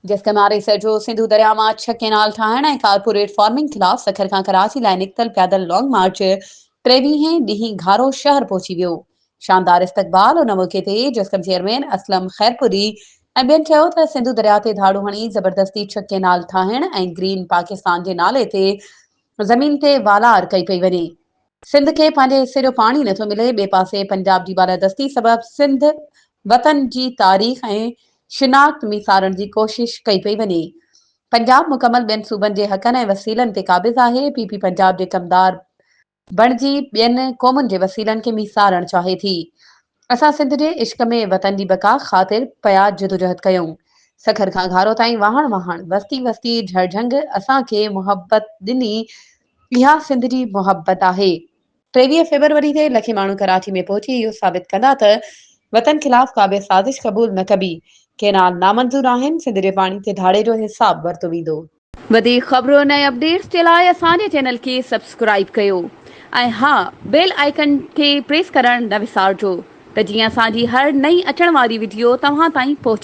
جسقم آريسر جو سنڌو درياء مان ڇهه ڪئنال ٺاهڻ ۽ ڪارپوريٽ فارمنگ خلاف سکر کان ڪراچي لاء نڪتل پيادل لانگ مارچ ٽيويهين ڏينهن گهارو شهر پهچي ويو. شاندار استقبال ان موقعي تي جسقم چيئرمين اسلم خيرپوري ۽ ٻين چيو ته سنڌو درياء تي ڌاڙو هڻي زبردستي ڇهه ڪئنال ٺاهڻ ۽ گرين پاڪستان جي نالي تي زمين تي والار ڪئي پئي وڃي. سنڌ کي پنهنجي حصي جو پاڻي نٿو ملي، ٻئي پاسي پنجاب جي بالادستي سبب سنڌ وطن جي تاريخ ۽ شناخت ميسارڻ جي ڪوشش ڪئي پئي وڃي. پنجاب مڪمل ٻين صوبن جي حقن ۽ وسيلن تي قابض آهي، پي پي پنجاب جي ڪمدار بڻجي ٻين قومن جي وسيلن کي ميسارڻ چاهي ٿي. اسان سنڌ جي عشق ۾ وطن جي بقا خاطر پيا جدوجهد ڪيون. سکر کان گهارو تائين واهڻ واهڻ، وستي وستي، جهر جهنگ اسان کي محبت ڏني، اها سنڌ جي محبت آهي. 23 فيبروري تي لکين ماڻهو ڪراچي ۾ پهچي اهو ثابت ڪندا ته وطن خلاف ڪا به سازش قبول نه ڪبي، ڪينال نامنظور آهن، سنڌ جي پاڻي تي ڌاڙي جو حساب ورتو ويندو. وڌيڪ خبرن ۽ اپڊيٽس جي لاء اسان جي چينل کي سبسڪرائيب ڪيو ۽ ها بيل آئيڪن کي پريس ڪرڻ نه وسارجو ته جيئن اسان جي هر نئين اچڻ واري وڊيو توهان تائين پهچي.